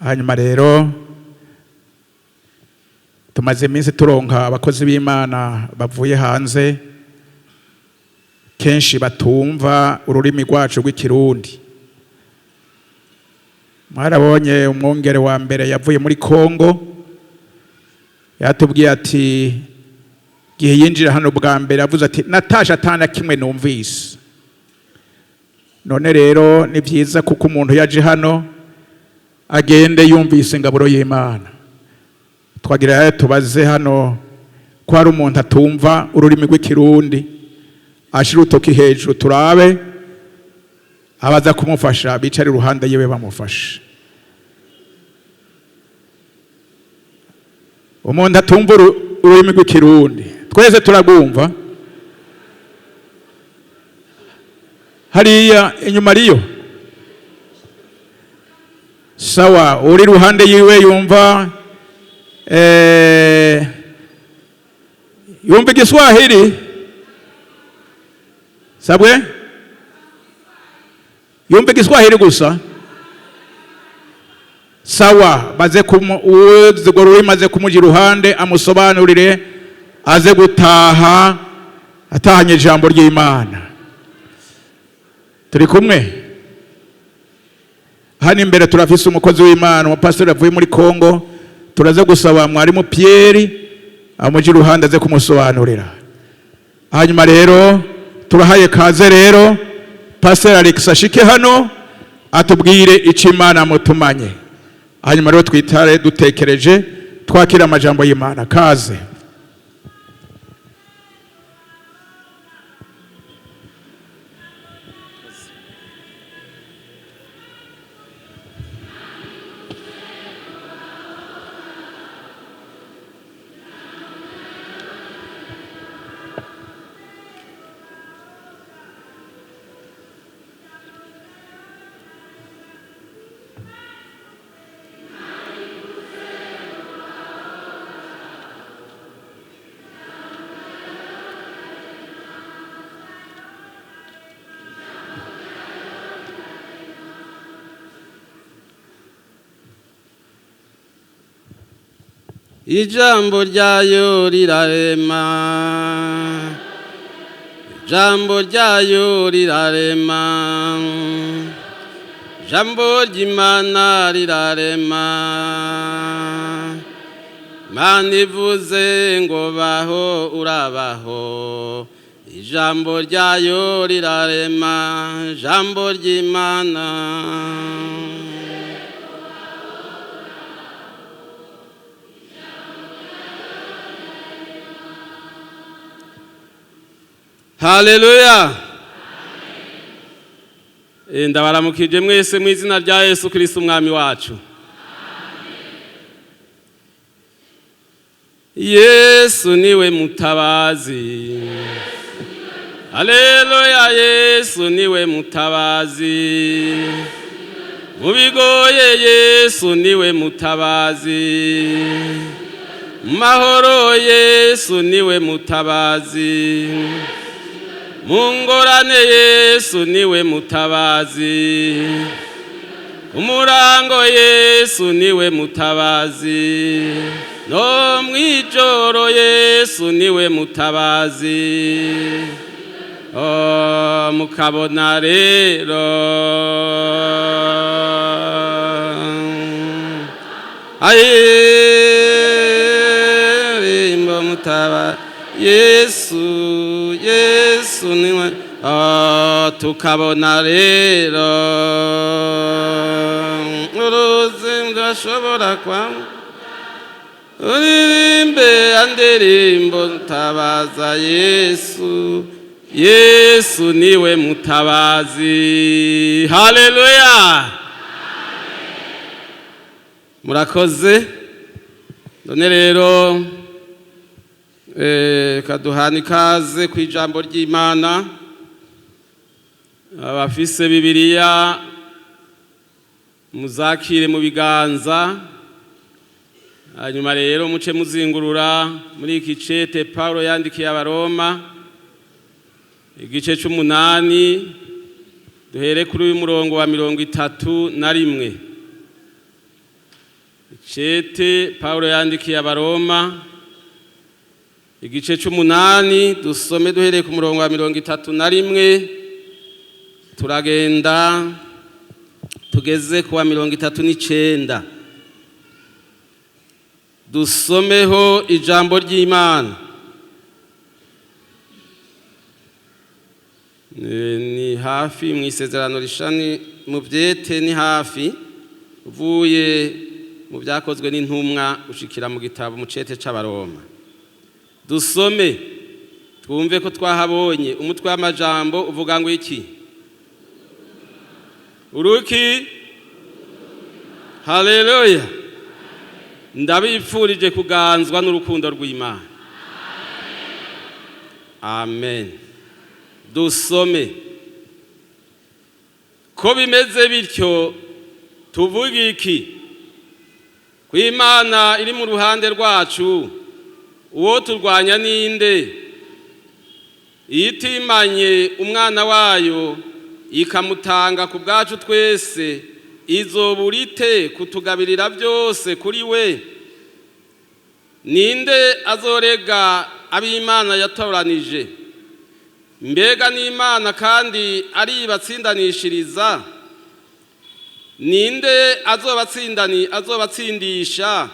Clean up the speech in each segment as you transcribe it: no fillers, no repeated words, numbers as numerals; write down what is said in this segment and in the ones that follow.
Hanyuma rero tumaze iminsi turonka abakozi b'Imana bavuye hanze, kenshi batumva ururimi rwacu rw'ikirundi. Mwarabonye umwungere wa mbere yavuye muri Kongo, yatubwiye ati gihe yinjira hano bwa mbere avuze ati natasha atana kimwe numvise. None rero ni byiza kuko umuntu yaje hano agende yumvise ingaburo y'Imana. Twagira tubaze hano ko hari umuntu atumva ururimi rw'ikirundi, ashira urutoki hejuru turabe abaza kumufasha bicare iruhande yiwe bamufashe. Umuntu atumva ururimi rw'ikirundi twese turagumva. Hariya inyuma ariyo sawa, uri ruhande yiwe yumva yumva igiswahili sabwe, yumva igiswahili gusa sawa, baze uwo rurimi aze kumuja iruhande amusobanurire, aze gutaha atahanye ijambo ry'Imana. Turi kumwe hano imbere turafise umukozi w'Imana, umupasiteri avuye muri Kongo. Turaza gusaba mwarimu Pierre amuje iruhande aze kumusobanurira. Hanyuma rero turahaye kaze rero Pastor Alex ashike hano atubwire ico Imana amutumanye. Hanyuma rero twitare dutekereje twakira amajambo y'Imana. Kaze. Ijambo ryayo rirarema, ijambo ryayo rirarema, ijambo ry'Imana rirarema. Imana ivuze ngo baho urabaho, ijambo ryayo rirarema, ijambo ry'Imana. Haleluya. Ndabaramukije mwese mu izina rya Yesu Kristo umwami wacu. Yesu niwe mutabazi. Haleluya, Yesu niwe mutabazi. Mu bigoye Yesu niwe mutabazi. Mu mahoro Yesu niwe mutabazi. Mu ngorane Yesu niwe mutabazi. Umurango Yesu niwe mutabazi. No mwijoro Yesu niwe mutabazi. Oh, mukabona rero ayirimbo mutaba Yesu, Yesu niwe. Oh, tukabona rero uruzi ndashobora kwa uririmbe andirimbo tabaza Yesu. Yesu niwe mutabazi. Haleluya. Murakoze. None rero kaduhana ikaze ku ijambo ry'Imana. Abafise Bibiliya muzakire mu biganza, hanyuma rero muce muzingurura muri iki cete Paulo yandikiye Abaroma igice c'umunani, duhere kuri uyu murongo wa 31. Icete Pawulo yandikiye Abaroma, igice c'umunani, dusome duhereye ku murongo wa 31, turagenda tugeze ku wa 39. Dusomeho ijambo ry'Imana. Ni hafi mu isezerano rishani mu byete, ni hafi uvuye mu Byakozwe n'Intumwa ushikira mu gitabo mu cete c'Abaroma. Dusome twumve ko twahabonye. Umutwe w'amajambo uvuga ngo iki? Uruki. Haleluya! Ndabipfurije kuganzwa n'urukundo rw'Imana. Amen. Dusome. Ko bimeze bityo, tuvuga iki? Ko Imana iri mu ruhande rwacu, uwo turwanya ninde? Itimanye umwana wayo ikamutanga ku bwacu twese, izobura ite kutugabirira byose kuri we? Ninde azorega ab'Imana yatoranije? Mbega n'Imana kandi ari batsindanishiriza? Ninde azobatsindani azobatsindisha?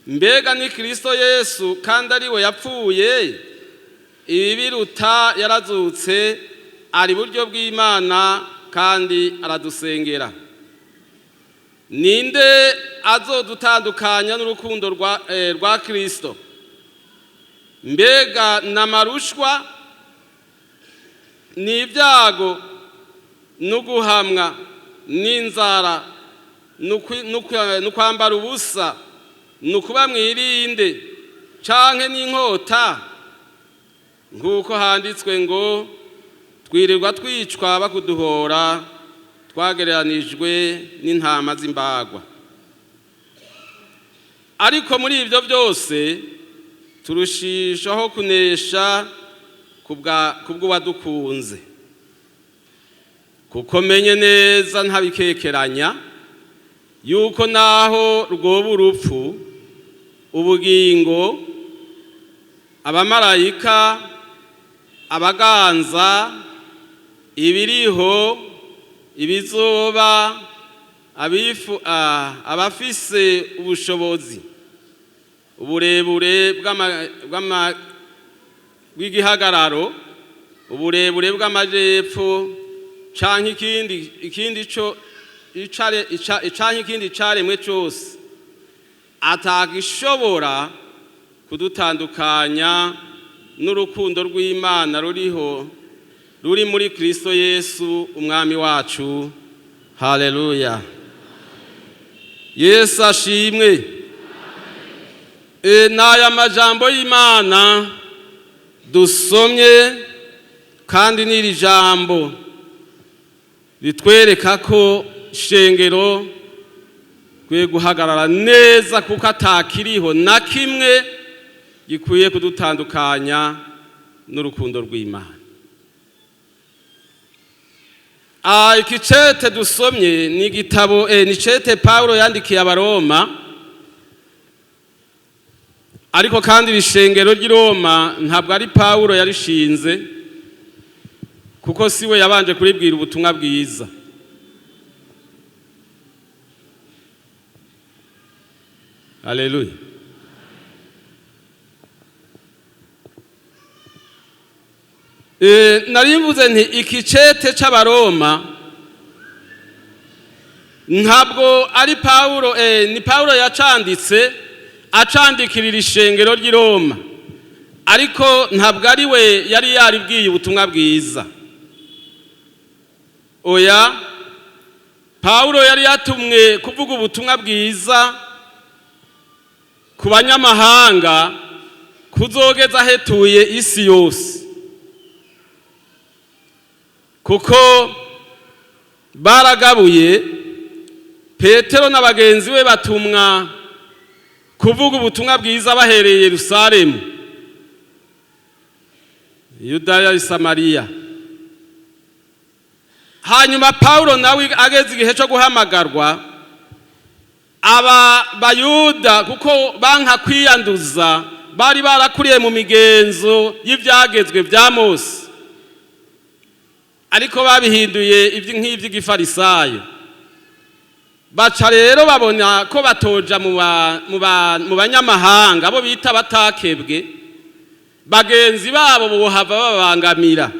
Mbega ni Kristo Yesu, kandi ari we yapfuye, ibi biruta, yarazutse, ari buryo bw'Imana kandi aradusengera. Ninde azodutandukanya n'urukundo rwa Kristo? Mbega n'amarushwa, ni ibyago, n'uguhamwa, n'inzara, n'ukwambara ubusa, n'ukuba mwirinde, canke n'inkota? Nk'uko handitswe ngo: "Twirirwa twicwa bakuduhora, twagereranijwe n'intama z'imbagwa." Ariko muri ibyo byose turushishaho kunesha kubw'uwadukunze. Kuko menye neza ntabikekeranya yuko naho rwoba urupfu, ubugingo, abamarayika, abaganza, ibiriho, ibizoba, abafise ubushobozi, uburebure bw'igihagararo, uburebure bw'amajepfo, canke ikindi co icare canke ikindi caremwe cose, atagishobora kudutandukanya n'urukundo rw'Imana ruriho ruri muri Kristo Yesu umwami wacu. Haleluya! Yesu ashimwe. N'aya majambo y'Imana dusomye, kandi n'iri jambo ritwereka ko shengero kwiye guhagarara neza, kuko atakiriho na kimwe gikwiye kudutandukanya n'urukundo rw'Imana. Iki cete dusomye ni igitabo, ni cete Paulo yandikiye Abaroma. Ariko kandi iri shengero ry'i Roma ntabwo ari Paulo yarishinze, kuko siwe yabanje kuribwira ubutumwa bwiza. Haleluya! Nari mvuze nti iki cete c'Abaroma ntabwo ari Paulo, ni Paulo yacanditse acandikirira ishengero ry'i Roma, ariko ntabwo ari we yari yaribwiye ubutumwa bwiza. Oya, Paulo yari yatumwe kuvuga ubutumwa bwiza ku banyamahanga kuzogeza ahetuye isi yose, kuko baragabuye. Petero na bagenzi be batumwa kuvuga ubutumwa bwiza bahereye Yerusalemu, Yudaya, Samariya. Hanyuma Paulo nawe ageze igihe cyo guhamagarwa. Aba Bayuda, kuko banka kwiyanduza, bari barakuriye mu migenzo y'ibyagezwe bya Mose, ariko babihinduye nk'iby'igifarisayo. Baca rero babona ko batoja mu banyamahanga, bo bita batakebwe, bagenzi babo bohava bababangamira.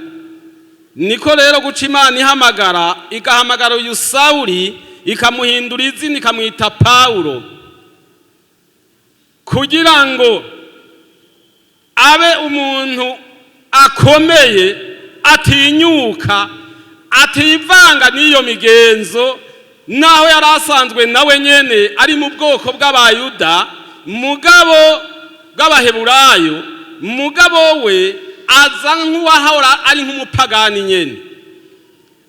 Niko rero guca Imana ihamagara, igahamagara uyu Sawuli, ikamuhindura izina, ikamwita Pawulo, kugira ngo abe umuntu akomeye, atinyuka, ativanga n'iyo migenzo, naho yari asanzwe nawe nyene ari mu bwoko bw'Abayuda, mugabo bw'Abaheburayo, mugabo we aza nk'uwahora ari nk'umupagani nyene,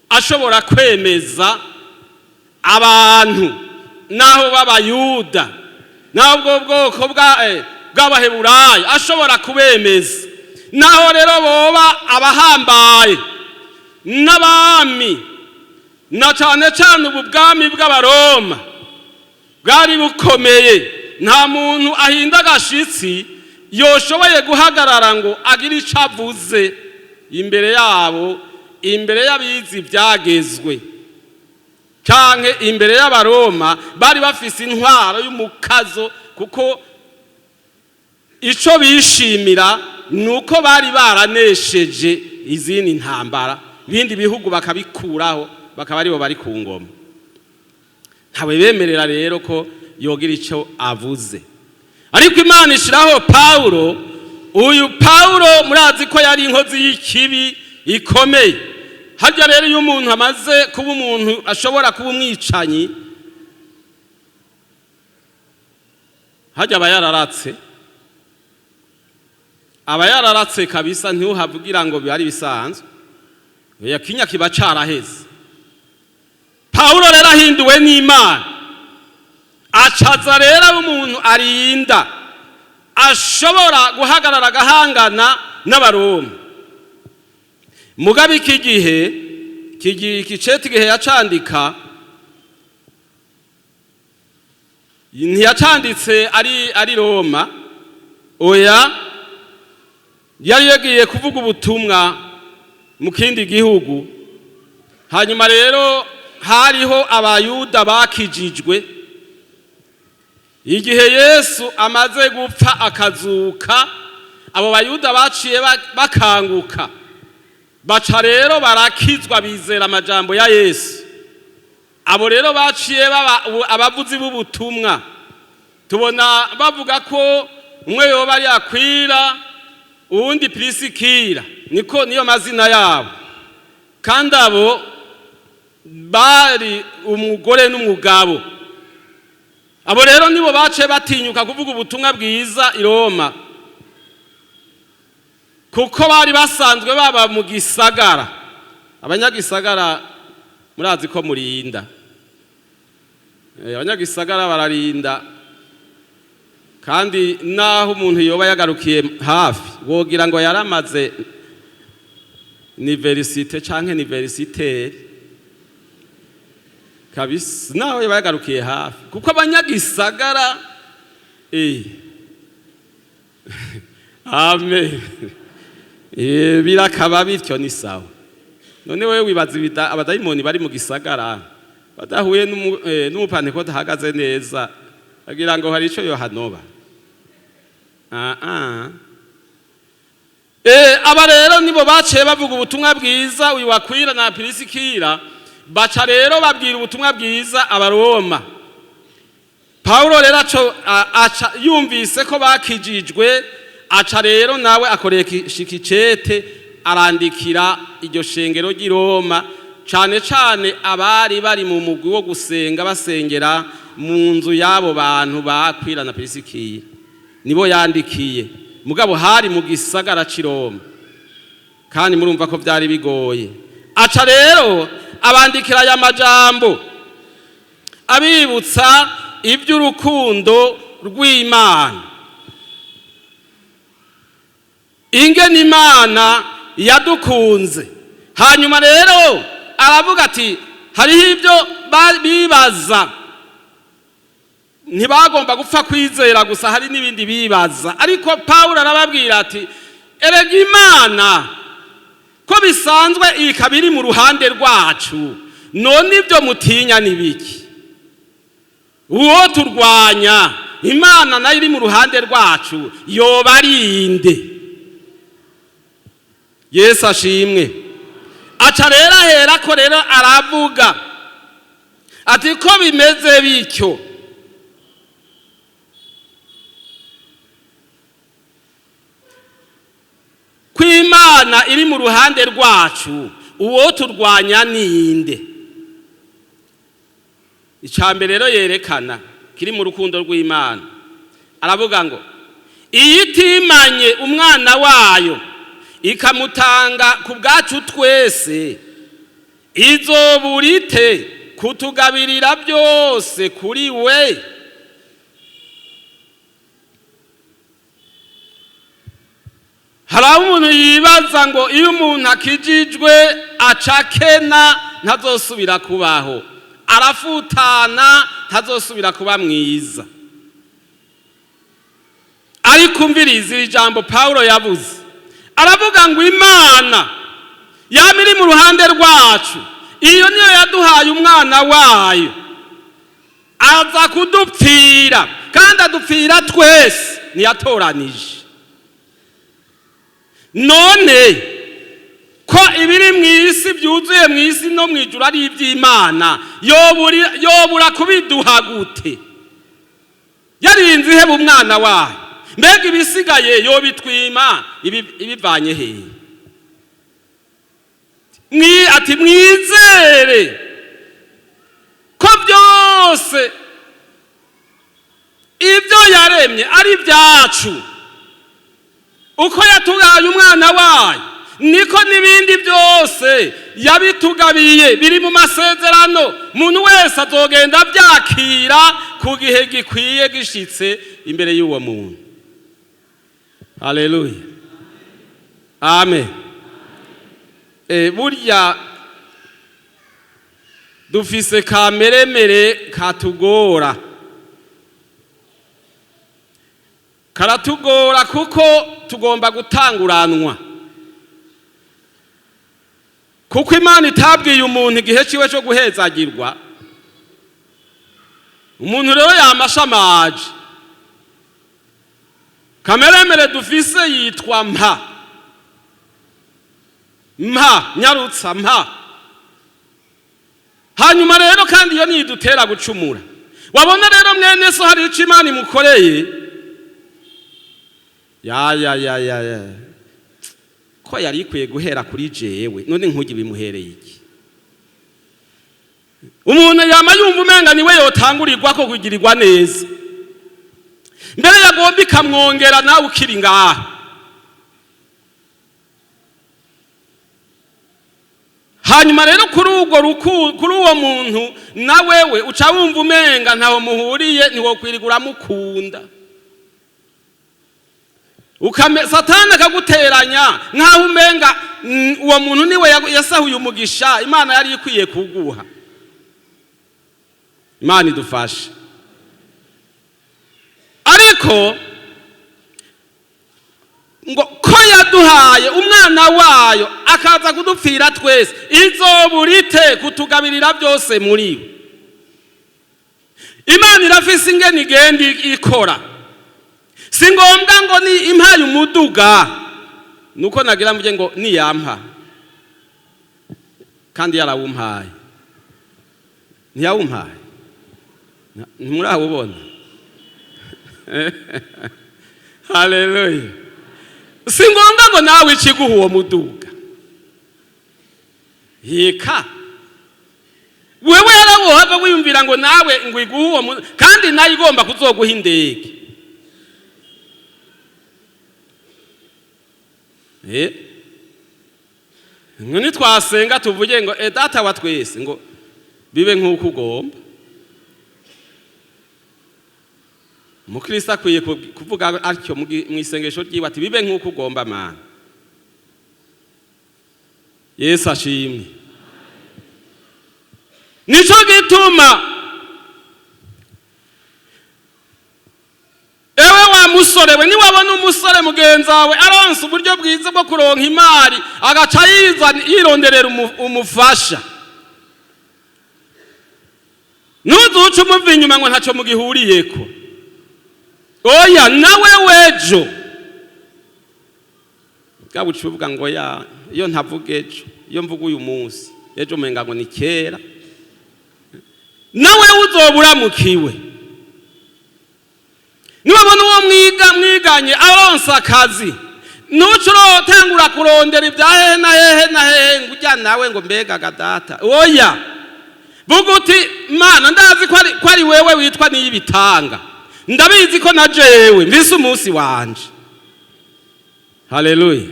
ashobora kwemeza abantu naho b'Abayuda, naho ubwo bwoko bw'Abaheburayo, ashobora kubemeza, naho rero boba abahambaye n'abami, na cane cane ubu bwami bw'Abaroma bwari bukomeye. Nta muntu ahinda agashitsi yoshoboye guhagarara ngo agire ico avuze imbere yabo, imbere y'abizi ivyagezwe, canke imbere y'Abaroma bari bafise intwaro y'umukazo, kuko ico bishimira nuko bari baranesheje izindi ntambara, ibindi bihugu bakabikuraho, bakaba aribo bari ku ngoma. Ntawe bemerera rero ko yogira ico avuze. Ariko Imana ishiraho Pawulo. Uyu Pawulo murazi ko yari inkozi y'ikibi ikomeye. Harya rero iyo umuntu amaze kuba umuntu ashobora kuba umwicanyi, harya aba yararatse, aba yararatse kabisa. Ntiuhavugira ngo biba ari bisanzwe, yakinya kiba caraheze. Pawulo rero ahinduwe n'Imana, acaza rero aba umuntu arinda, ashobora guhagarara agahangana n'Abaroma. Mugabe iki gihe, iki cete igihe yacandika, ntiyacanditse ari Roma, oya, yari yagiye kuvuga ubutumwa mu kindi gihugu. Hanyuma rero hariho Abayuda bakijijwe igihe Yesu amaze gupfa akazuka. Abo Bayuda baciye bakanguka, baca rero barakizwa, bizera amajambo ya Yesu. Abo rero baciye baba abavuzi b'ubutumwa. Tubona bavuga ko umwe yoba ari Akwira, uwundi Pirisikira, niko niyo mazina yabo. Kandi abo bari umugore n'umugabo. Abo rero nibo baciye batinyuka kuvuga ubutumwa bwiza i Roma, kuko bari basanzwe baba mu gisagara. Abanyagisagara murazi ko murinda, abanyagisagara bararinda, kandi naho umuntu yoba yagarukiye hafi wogira ngo yaramaze universite canke universitaire kabisa, naho yoba yagarukiye hafi, kuko abanyagisagara amen, birakaba bityo, ni sawa. None wewe wibaza abadayimoni bari mu gisagara badahuye n'umupantekote ahagaze neza, agira ngo hari ico yohanoba? Aba rero nibo baciye bavuga ubutumwa bwiza, uyu Akwira na Pirisikira, baca rero babwira ubutumwa bwiza Abaroma. Paulo rero aca yumvise ko bakijijwe, aca rero nawe akoresha ikicete, arandikira iryo shengero ry'i Roma, cane cane abari bari mu mugwi wo gusenga, basengera mu nzu y'abo bantu ba Akwira na Pirisikira, nibo yandikiye. Mugabo hari mu gisagara c'i Roma, kandi murumva ko vyari bigoye. Aca rero abandikira aya majambo abibutsa iby'urukundo rw'Imana, ingene Imana yadukunze. Hanyuma rero aravuga ati hariho ibyo bibaza. Ntibagomba gupfa kwizera gusa, hari n'ibindi bibaza. Ariko Pawulo arababwira ati: "Erega Imana ko bisanzwe ikaba iri mu ruhande rwacu, none ibyo mutinya ni biki? Uwo turwanya, Imana nayo iri mu ruhande rwacu, yoba ari inde?" Yesu ashimwe. Aca rero ahera ko rero aravuga ati: "Ko bimeze bityo, ko Imana iri mu ruhande rwacu, uwo turwanya ninde?" Icya mbere rero yerekana kiri mu rukundo rw'Imana, aravuga ngo: "Iyo itimanye umwana wayo ikamutanga ku bwacu twese, izobura ite kutugabirira byose kuri we?" Hari aho umuntu yibaza ngo iyo umuntu akijijwe aca akena, ntazosubira kubaho, arafutana, ntazosubira kuba mwiza. Ariko umviriza iri jambo Pawulo yavuze. Aravuga ngo Imana yaba iri mu ruhande rwacu, iyo niyo yaduhaye umwana wayo aza kudupfira, kandi adupfira twese, ntiyatoranije. None ko ibiri mu isi byuzuye mu isi no mu ijuru ari iby'Imana, yobura kubiduha gute? Yarinze iheba umwana wayo, mbega ibisigaye yobitwima ibivanye hehe? Ati: "Mwizere ko byose ibyo yaremye ari ibyacu. Uko yatugaye umwana wayo, niko n'ibindi byose yabitugabiye, biri mu masezerano. Umuntu wese azogenda abyakira ku gihe gikwiye gishitse imbere y'uwo muntu." Haleluya, amen. Burya dufise kameremere katugora, karatugora, kuko tugomba gutanguranwa, kuko Imana itabwiye umuntu igihe ciwe cyo guhezagirwa. Umuntu rero yamashamaje. Kameremere dufise yitwa mpa mpa nyarutsa mpa. Hanyuma rero kandi iyo nidutera gucumura. Wabona rero mwene so hari ico Imana imukoreye, ya ya ya ya ya, ko yari ikwiye guhera kuri jewe, none nkugi bimuhereye iki? Umuntu yama yumva umenga niwe yotangurirwa ko kugirirwa neza mbere, yagomba ikamwongera nawe ukiri ngaha. Hanyuma rero kuri urwo kuri uwo muntu na wewe uca wumva umenga ntaho muhuriye, ntiwokwirirwa uramukunda. Satani akaguteranya nk'aho umenga uwo muntu niwe yasahuye umugisha Imana yari ikwiye kuguha. Imana idufashe. Ariko ngo ko yaduhaye umwana wayo akaza kudupfira twese, izobura ite kutugabirira byose muri we? Imana irafise ingene igenda ikora. Si ngombwa ngo ni impaye umuduga, nuko nagira mvuge ngo niyampa, kandi yarawumpaye. Ntiyawumpaye? Ntimurawubona? Haleluya. Si ngombwa ngo nawe ikiguha uwo muduga. Yeka wewe yarawohava wiyumvira ngo nawe ngo iguhe uwo muduga, kandi nayo igomba kuzoguha indege. Ngo nitwasenga tuvuge ngo: "E Data wa twese, ngo bibe nk'uko ugomba." Umukristo akwiye kuvuga atyo mu isengesho ryiwe ati: "Bibe nk'uko ugomba, Mana." Yesu ashimwe. Nico gituma Musore we, niwabona umusore mugenzi wawe aronse uburyo bwiza bwo kuronka imari, agaca yironderera umufasha, ntuzuce umuva inyuma ngo ntacyo mugihuriyeko. Oya, nawe wejo bwa buca uvuga ngo ya iyo ntavuga ejo, iyo mvuga uyu munsi, ejo umenga ngo ni kera. Nawe uzoba uramukiwe. Niwabona uwo mwiga mwiganye aronse akazi, ntuce urotangura kurondera ibya hehe na hehe na hehe ngo ujya nawe ngo mbega gadata. Oya, vuga uti: "Mana, ndazi ko ari wewe witwa Niyibitanga, ndabizi ko na jewe mvise umunsi wanje." Haleluya!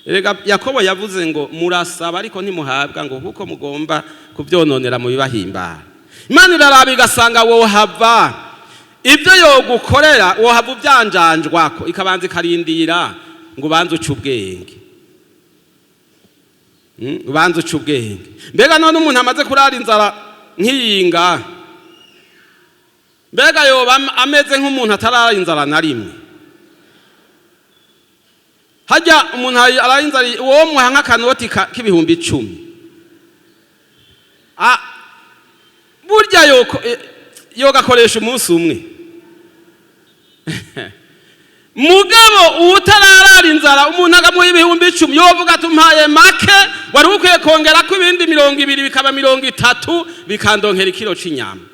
Erega Yakobo yavuze ngo murasaba ariko ntimuhabwa, ngo kuko mugomba kubyononera mu bibahimbara. Imana iraraba igasanga wohava ibyo yogukorera wohava ubyanjanjwako, ikabanza ikarindira ngo ubanze uce ubwenge. Ubanze uce ubwenge. Mbega none umuntu amaze kurara inzara nk'iyinga, mbega yoba ameze nk'umuntu atarara inzara na rimwe? Hajya umuntu arara inzara, uwo muha nk'akanoti k'10,000, burya yogakoresha umunsi umwe. Mugabo uwutararara inzara, umuntu agamuha 10,000, yovuga ati: "Umpaye make, wari ukwiye kongera ko ibindi 20, bikaba 30, bikandonkera ikiro c'inyama."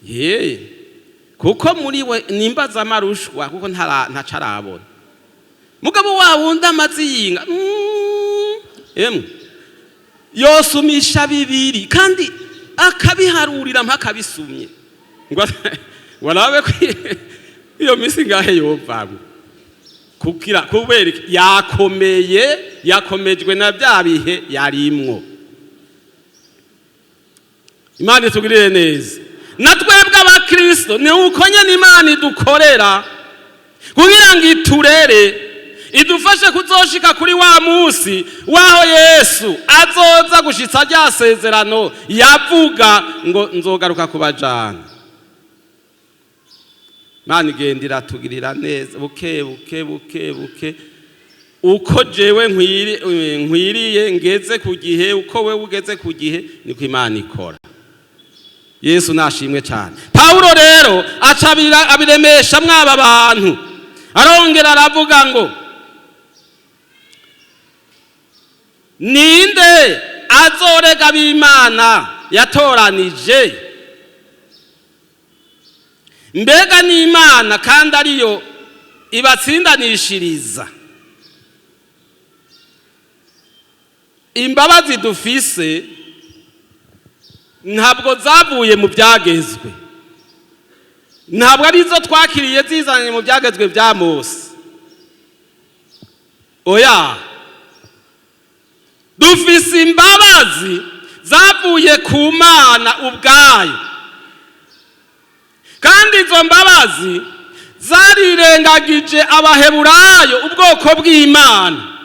Ye, kuko muri we nimba z'amarushwa, kuko ntaco arabona. Mugabo wa wundi amaze yinga, emwe, yosumisha bibiri kandi akabiharurira mpaka bisumye, ngo warabe ko iyo minsi ngahe yovamwo, kugira kubera iki? Yakomeye, yakomejwe na bya bihe yarimwo. Imana itugirire neza. Na twebwe abakristo ni uko nyene Imana idukorera kugira ngo iturere, idufashe kuzoshika kuri wa munsi waho Yesu azoza gushitsa rya sezerano yavuga ngo nzogaruka kubajana. Imana igenda iratugirira neza buke buke buke buke, uko jewe nkwiriye ngeze ku gihe, uko wewe ugeze ku gihe, niko Imana ikora. Yesu nashimwe cyane. Pawulo rero aca abiremesha mwaba bantu, arongera aravuga ngo ninde azorega b'Imana yatoranije? Mbega n'Imana kandi ariyo ibatsindanishiriza. Imbabazi dufise ntabwo zavuye mu byagezwe, ntabwo arizo twakiriye zizanye mu byagezwe bya Mose. Oya, dufise imbabazi zavuye ku Mana ubwayo, kandi izo mbabazi zarirengagije Abaheburayo, ubwoko bw'Imana,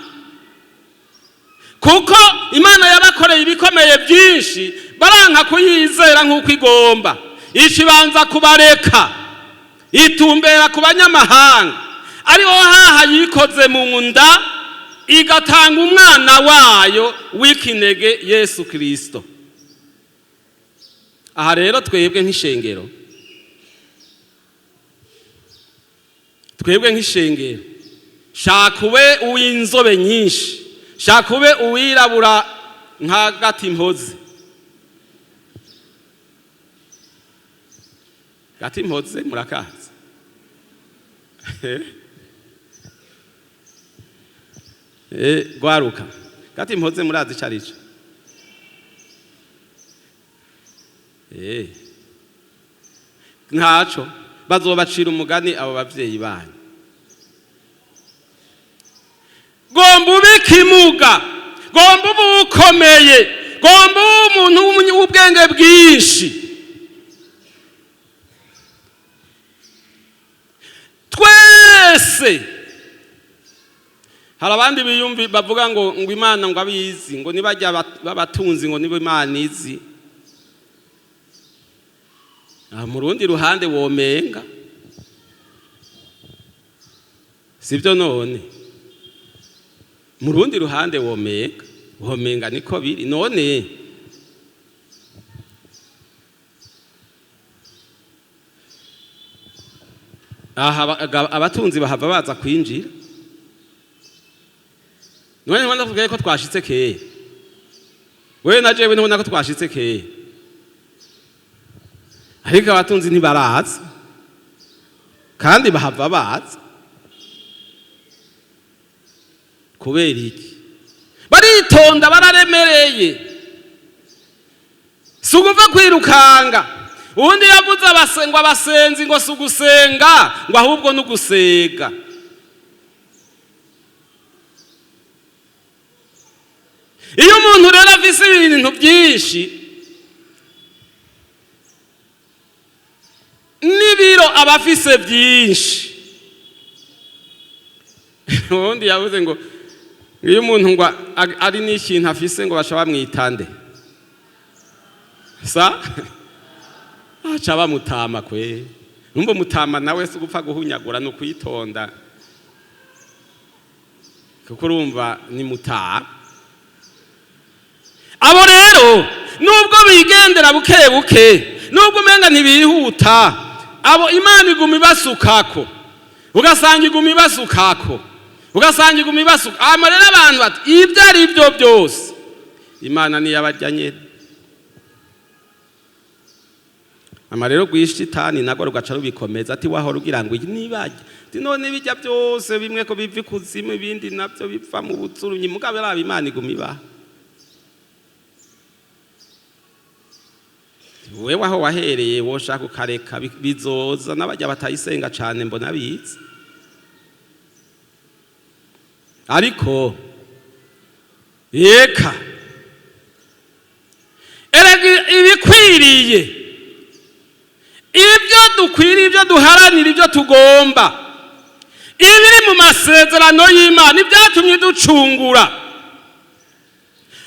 kuko Imana yabakoreye ibikomeye byinshi, baranka kuyizera nk'uko igomba, ikibanza kubareka itumbera ku banyamahanga, ariho haha yikoze mu nda igatanga umwana wayo w'ikinege Yesu Kirisito. Aha rero twebwe nk'ishengero, shaka ube uw'inzobe nyinshi, shaka ube uwirabura nka gati mpoze. Gati mpoze murakazi? Gwaruka, gati mpoze murazi ico arico? Ntaco bazobacira umugani abo bavyeyi banyu. Gomba ube ikimuga, gomba ube ukomeye, gomba ube umuntu w'ubwenge bwinshi. Twese hari abandi biyumvi bavuga ngo Imana ngo abizi, ngo nibajya babatunzi, ngo nibo Imana izi. Aha mu rundi ruhande womenga sibyo? None mu rundi ruhande womenga niko biri. None aha abatunzi bahava baza kwinjira. None ntibona tuvuge ko twashitse kera? Wewe na jewe ntibona ko twashitse kera? Ariko abatunzi ntibaraza, kandi bahava baza. Kubera iki? Baritonda, bararemereye, si uguva kwirukanga. Ubundi yavuze ngo abasenzi ngo si ugusenga, ngo ahubwo ni ugusega. Iyo umuntu rero afise ibintu byinshi n'ibiro aba afise byinshi. Ubundi yavuze ngo iyo umuntu ngo ari n'ikintu afise, ngo baca bamwitande sa aca bamutama kwe. Numva mutama nawe si ugupfa guhunyagura, ni ukwitonda, kuko urumva ni mutama. Abo rero nubwo bigendera buke buke, nubwo umenga ntibihuta, abo Imana iguma ibasukako, ugasanga iguma ibasukako, ugasanga iguma ibasuka. Hama rero abantu bati ibyo ari byo byose Imana niyo abarya nyene. Ama rero rw'ishitani nagwo rugaca rubikomeza, ati wahora ugira ngo nibajya, ati none bijya byose bimwe ko biva ikuzimu, ibindi navyo biva mu butsurunyi, mugabo raba Imana iguma ibaha. Wewe aho wahereye woshaka ukareka, bizoza n'abajya batayisenga cane mbona bizi. Ariko yeka erega ibikwiriye, ibyo dukwiriye, ibyo duharanira, ibyo tugomba, ibiri mu masezerano y'Imana, ibyatumye ducungura,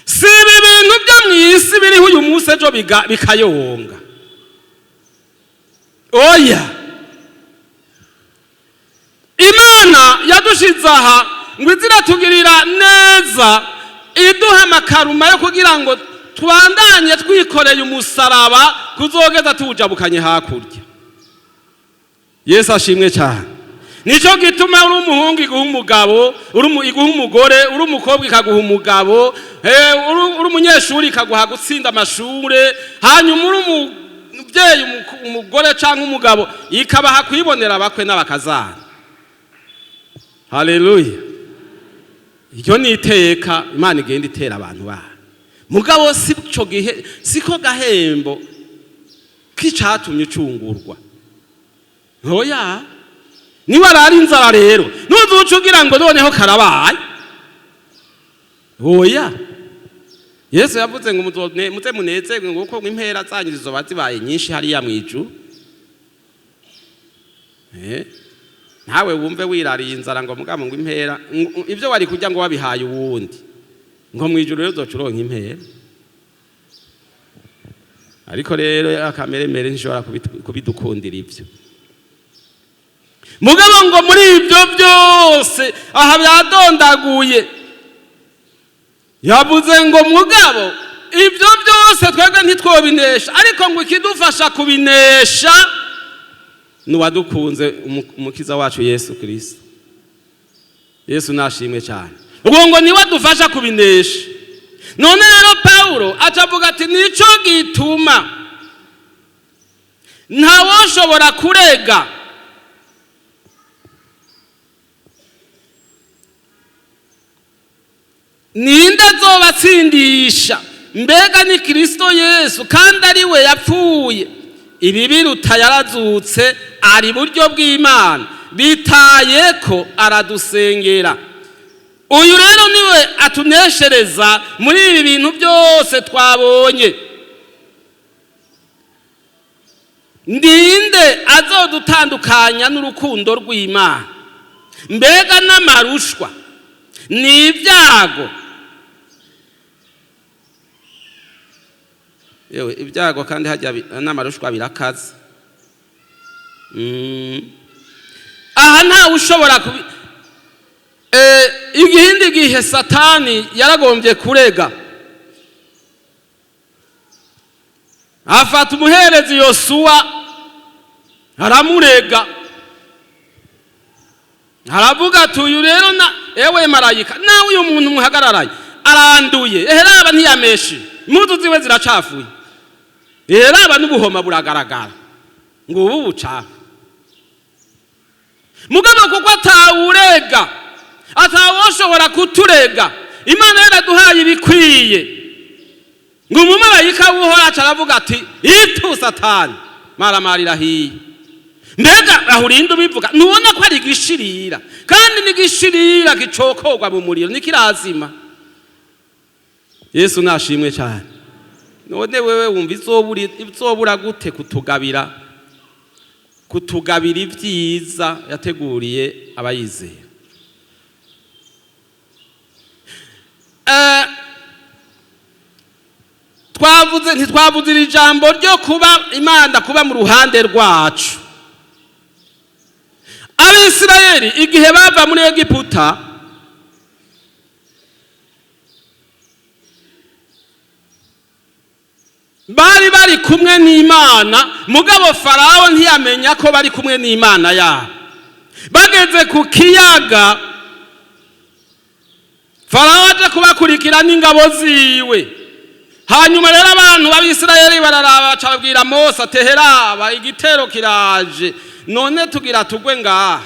si ibi bintu byo mu isi biriho uyu munsi ejo bikayonga. Oya, Imana yadushize aha ngo ize iratugirira neza, iduha amakaruma yo kugira ngo tubandanye twikoreye umusaraba kuzogeza tuwujabukanye hakurya. Yesu ashimwe cyane. Nicyo gituma uri umuhungu iguha umugabo, iguha umugore, uri umukobwa ikaguha umugabo, uri umunyeshuri ikaguha gutsinda amashure, hanyuma uri umubyeyi, umugore cyangwa umugabo, ikabaha kwibonera abakwe n'abakazana. Haleluya! Iryo ni iteka Imana igenda itera abantu bayo. Mugabo si cyo gihe, siko gahembo k'icatumye ucungurwa. Ntoya niba arara inzara rero ntuzuce ugira ngo noneho karabaye. Oya, Yesu yavuze ngo muze munezerwe, ngo kuko impera zanyu zizoba zibaye nyinshi hariya mu ijuru. Ntawe wumve wirariye inzara ngo mugabo ngo impera ibyo wari kurya ngo wabihaye uwundi, ngo mu ijuru rero uzoca uronka impera. Ariko rero akameremere ntishobora kubidukundira ibyo. Mugabo ngo muri ibyo byose aha byadondaguye, yavuze ngo mugabo ibyo byose twebwe ntitwobinesha, ariko ngo ikidufasha kubinesha ni uwadukunze, Umukiza wacu Yesu Kirisito. Yesu nashimwe cyane. Ubwo ngo niwe adufasha kubinesha. None rero Pawulo aca avuga ati nico gituma ntawoshobora kurega ninde azobatsindisha. Mbega ni Kristo Yesu, kandi ari we yapfuye, ibi biruta yarazutse, ari buryo bw'Imana, bitaye ko aradusengera. Uyu rero niwe atuneshereza muri ibi bintu byose twabonye. Ndinde azodutandukanya n'urukundo rw'Imana? Mbega n'amarushwa, ni ibyago? Yewe, ibyago kandi hajya n'amarushwa birakaze. Aha ntawe ushobora kubi. Igihindi gihe Satani yaragombye kurega, afata umuherezi Yosuwa aramurega, aravuga ati uyu rero na ewe marayika, nawe uyu muntu muhagararanye aranduye, eheraba ntiyameshe, impuzu ziwe ziracafuye, eheraba n'ubuhoma buragaragara, ngo ubu bucafu. Mugabo kuko atawurega, atawoshobora kuturega, Imana yaraduhaye ibikwiye, ngo umumarayika w'Uhoraho aca aravuga ati itu Satani maramarira hiye. Mbega aho urinda ubivuga, ntubona ko ari igishirira, kandi n'igishirira gicokorwa mu muriro ntikirazima. Yesu nashimwe cyane. None wewe wumva izobura gute kutugabira ibyiza yateguriye abayizera? Ntitwavuze iri jambo ryo kuba Imana kuba mu ruhande rwacu. Abisirayeli igihe bava muri Egiputa, bari bari kumwe n'Imana, mugabo Farawo ntiyamenya ko bari kumwe n'Imana yabo. Bageze ku kiyaga, Farawo aje kubakurikira n'ingabo ziwe. Hanyuma rero abantu b'Abisirayeli bararaba, baca babwira Mose ati heraba igitero kiraje, none tugira tugwe ngaha.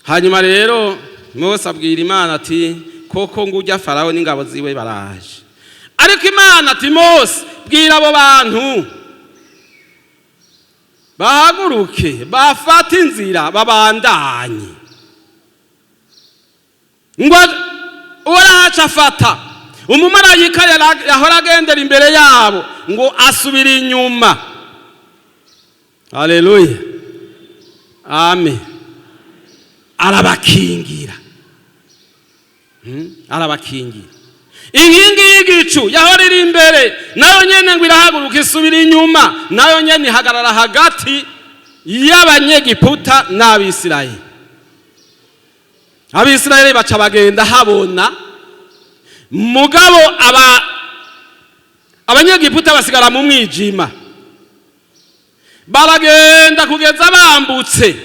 Hanyuma rero Mose abwira Imana ati koko ngujya Farawo n'ingabo ziwe baraje. Ariko Imana ati Mose, bwira abo bantu bahaguruke bafate inzira babandanye. Ngo urahaca afata umumarayika yahora agendera imbere yabo, ngo asubira inyuma. Haleluya, amen. Arabakingira, arabakingira. Inkingi y'igicu yahora iri imbere, nayo nyene ngo irahaguruka isubira inyuma, nayo nyene ihagarara hagati y'Abanyegiputa n'Abisirayeli. Abisirayeli baca bagenda habona, mugabo Abanyegiputa basigara mu mwijima, baragenda kugeza bambutse.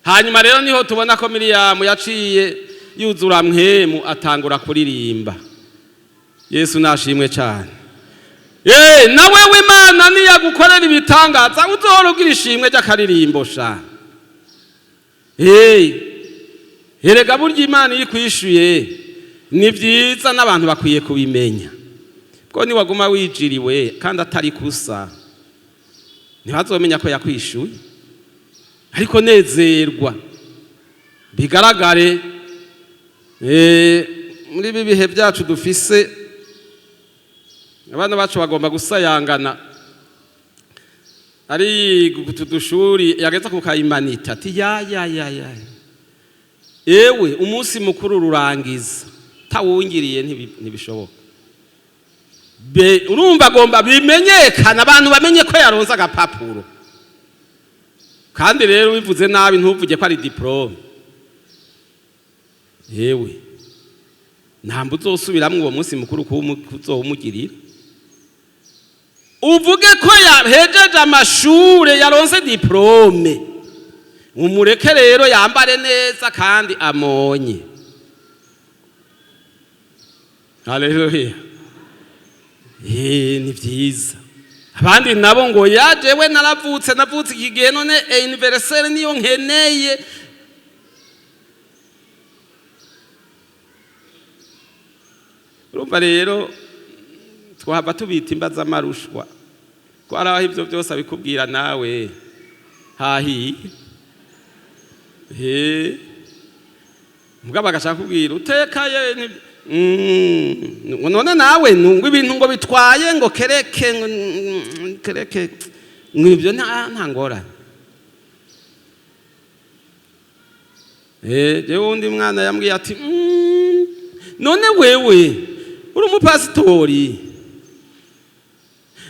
Hanyuma rero niho tubona ko Miriyamu yaciye yuzura mpwemu atangura kuririmba. Yesu nashimwe cyane. Nawe w'Imana niyagukorera ibitangaza uzohora ugira ishimwe ry'akaririmbo sha. Erega burya Imana iyo ikwishuye ni byiza, n'abantu bakwiye kubimenya. Bwo niwaguma wijiriwe kandi atari kusa, ntibazomenya ko yakwishuye. Ariko nezerwa bigaragare. Muri ibi bihe byacu dufise, abana bacu bagomba gusayangana. Ari utu dushuri yageza ku kayimanita ati ya ya ya ya, ewe umunsi mukuru rurangiza tawungiriye ntibishoboka. Urumva agomba bimenyekana, abantu bamenye ko yaronse agapapuro. Kandi rero ubivuze nabi ntuvuge ko ari diplome, yewe ntabwo uzosubiramwo uwo munsi mukuru kuzowumugirira. Uvuge ko yahejeje amashure yaronse diplome, umureke rero yambare neza kandi amonye. Haleluya. Ni vyiza. Abandi nabo ngo yajewe naravutse, navutse iki gihe, none anniversaire niyo nkeneye. Urumva rero twahava tubita imba z'amarushwa, ko hari aho ivyo byose abikubwira nawe hahiye. Mugabo agashaka kubwira utekaye none nawe nungwa ibintu ngo bitwaye ngo kereke ngo kereke ngo ibyo nta ngorane. Jewe undi mwana yambwiye ati none wewe uri umupasitori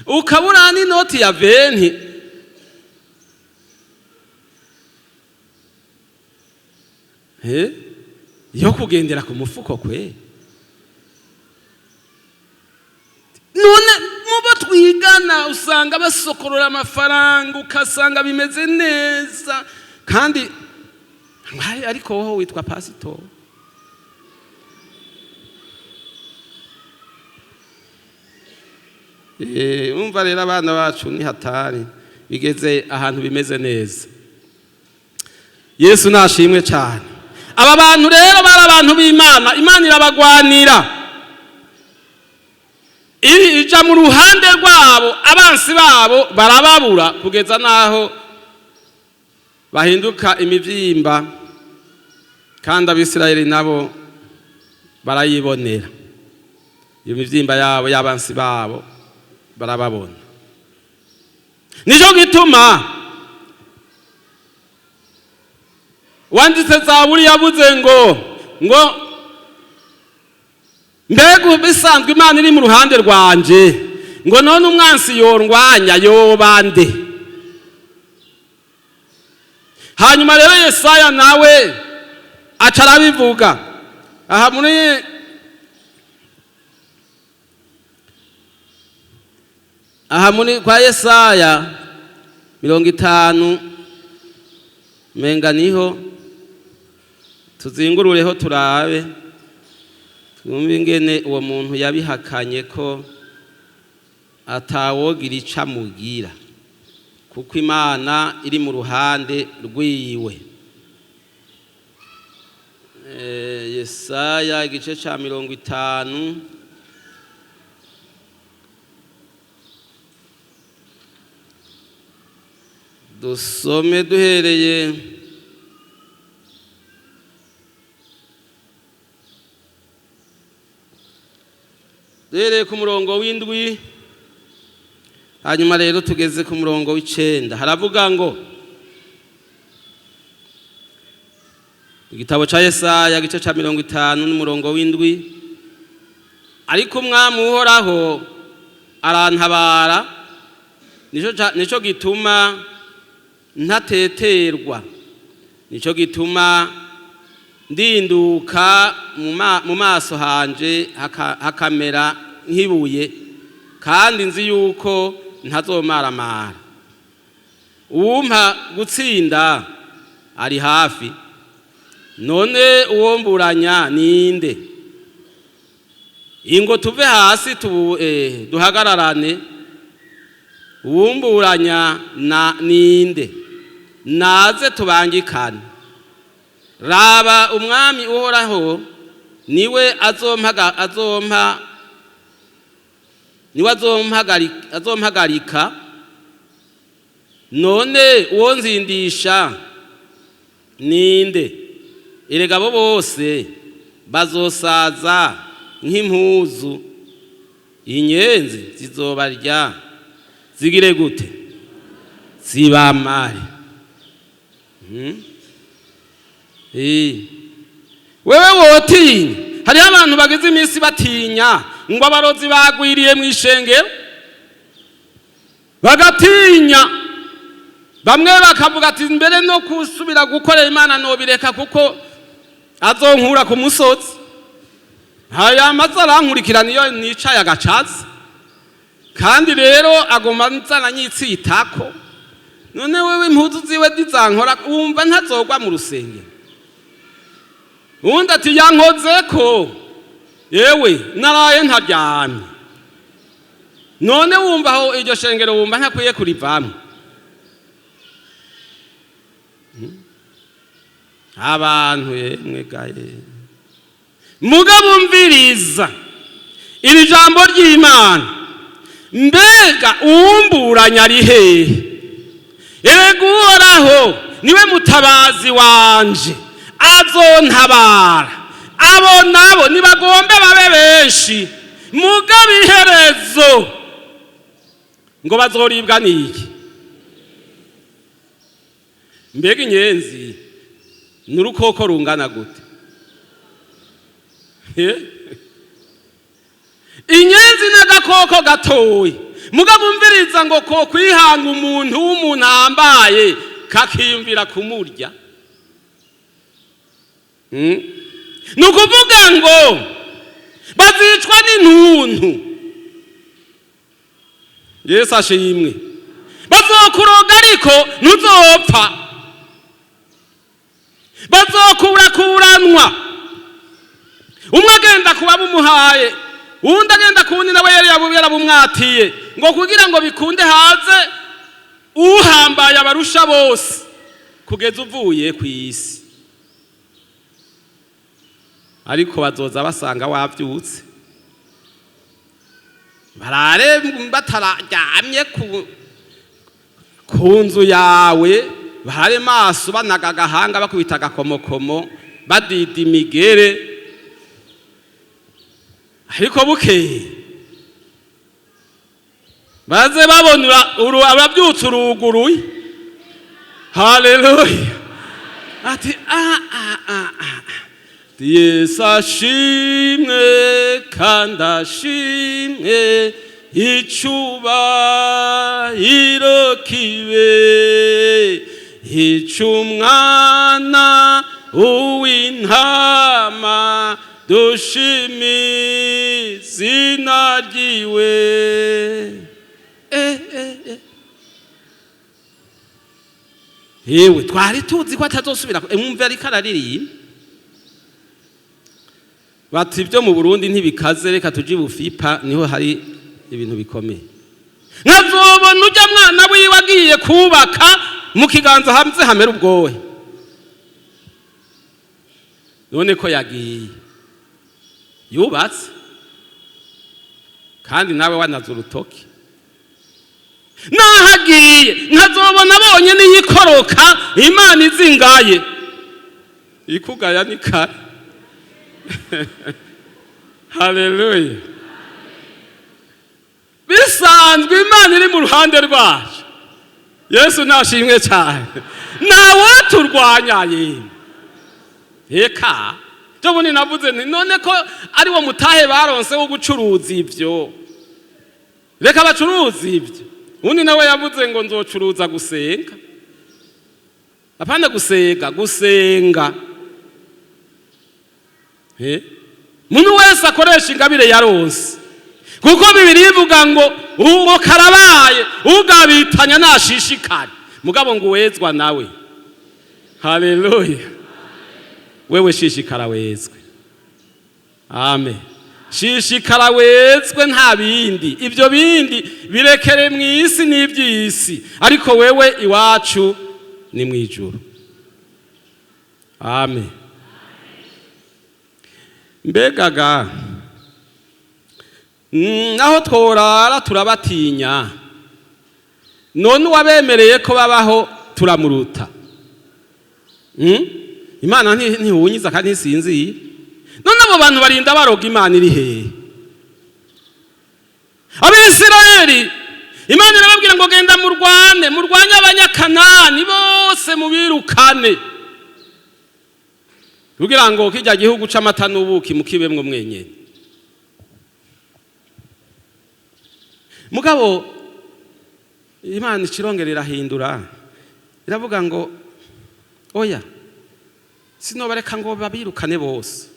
Ukabura n'inoti ya 20. Yo kugendera ku mufuko kwe. None mubo twigana usanga basokorora amafaranga, ukasanga bimeze neza, kandi ariko wowe witwa pastor. Umva rero abana bacu ni hatari, bigeze ahantu bimeze neza. Yesu nashimwe cyane. Aba bantu rero bari abantu b'Imana, Imana irabagwanira, ija mu ruhande rwabo, abansi babo barababura kugeza naho bahinduka imivyimba, kandi Abisirayeli nabo barayibonera iyo mivyimba yabo y'abansi babo, barababona. Nico gituma wanditse Zaburi yavuze ngo mbega bisanzwe Imana iri mu ruhande rwanje, ngo none umwansi yorwanya yobande. Hanyuma rero Yesaya nawe aca arabivuga aha muri kwa Yesaya 50, menga niho tuzingurureho turabe twumve ingene uwo muntu yabihakanye ko atawogira ico amugira, kuko Imana iri mu ruhande rwiwe. Yesaya igice ca 50. Dusome duhereye ku murongo w'indwi, hanyuma rero tugeze ku murongo w'icenda. Haravuga ngo igitabo ca Yesaya igice ca 50 n'umurongo w'indwi: ariko umwami Uhoraho arantabara, nico gituma ntateterwa, nico gituma ndinduka mu maso hanje hakamera nk'ibuye, kandi nzi yuko ntazomaramara. Uwumpa gutsinda ari hafi, none uwomburanya ninde? Ingo tuve hasi duhagararane, uwumburanya na ninde? Naze tubangikane. Raba umwami Uhoraho niwe azompagarika, none uwo nzindisha ninde? Erega abo bose bazosaza nk'impuzu, inyenzi zizobarya zigire gute? Zibamare. Wewe wotinya. Hariho abantu bageze iminsi batinya ngo abarozi bagwiriye mu ishengero, bagatinya. Bamwe bakavuga ati mbere no kusubira gukorera Imana nobireka kuko azonkura ku musozi, haya maze arankurikirana iyo nicaye agacaza, kandi rero agoma nzana nyitsitako. None wewe impuzu ziwe dizankora, wumva ntazogwa mu rusengero. Undi ati yankozeko, yewe naraye ntaryamye. None wumva aho iryo shengero wumva ntakwiye kurivamwo. Abantu yemwe gaye, mugabo umviriza iri jambo ry'Imana. Mbega uwumburanya ari hehe? Erega Uhoraho niwe mutabazi wanje, azontabara. Abo nabo nibagombe babe benshi, mugabo iherezo ngo bazoribwa niki? Mbega inyenzi n'urukoko rungana gute? Inyenzi n'agakoko gatoyi, Mugabo umviriza ngo ko kwihanga umuntu w'umuntu ahambaye kakiyumvira kumurya. Ni ukuvuga ngo bazicwa n'intuntu. Yesu ashimwe. Bazokuroga ariko ntuzopfa, bazokurakuranwa, umwe agenda kuba bumuhaye, uwundi agenda kuwundi nawe yari yarabumwatiye, ngo kugira ngo bikunde haze uhambaye abarusha bose kugeza uvuye ku isi. Ariko bazoza basanga wavyutse, barare batararyamye ku nzu yawe, barare maso banaga agahanga, bakubita agakomokomo, badida imigere. Ariko bukeye baze babona urabyutse uruguruye. Haleluya! Ati a a a a, Yesu ashimwe kandi ashimwe, icubahiro kibe ic'umwana uw'intama, dushime izina ryiwe. Eh, eh, eh. Yewe, twari tuzi ko atazosubira. Mwumve ariko araririmba bati ibyo mu Burundi ntibikaze, reka tuje ibufipa, niho hari ibintu bikomeye. Nkazobona ujya mwana wiwe agiye kubaka mu kiganza hamze hamera ubwohe. None ko yagiye yubatse kandi nawe wanaze urutoki, nahagiye nkazobona abonye niyikoroka. Imana izingaye ikugaya ni kare. Haleluya! Bisanzwe Imana iri mu ruhande rwacu. Yesu nashimwe cyane. Ntawoturwanya yemwe. Eka byo bundi navuze nti none ko ari wo mutahe baronse wo gucuruza ibyo, reka bacuruza ibyo. Undi nawe yavuze ngo nzocuruza gusenga, apana gusega, gusenga. Muntu wese akoresha ingabire yaronse, kuko Bibiri ivuga ngo uwo karabaye ugabitanya nashishikare, mugabo ngo uwezwa nawe. Haleluya! Wewe shishikara wezwe. Amen. Shishikara wezwe, nta bindi. Ibyo bindi birekere mu isi n'iby'isi, ariko wewe iwacu ni mu ijuru. Amen. Mbegaga naho tworara turabatinya, none uwabemereye ko babaho turamuruta? Imana ntihunyiza kandi ntisinziye. None abo bantu barinda baroga, Imana iri hehe? Abisirayeli Imana irababwira ngo genda murwane, murwanye Abanyakanani bose, mubirukane, kugira ngo kijya gihugu c'amata n'ubuki mukibemwo mwenyene. Mugabo Imana ikirongera irahindura, iravuga ngo oya, sinobareka ngo babirukane bose,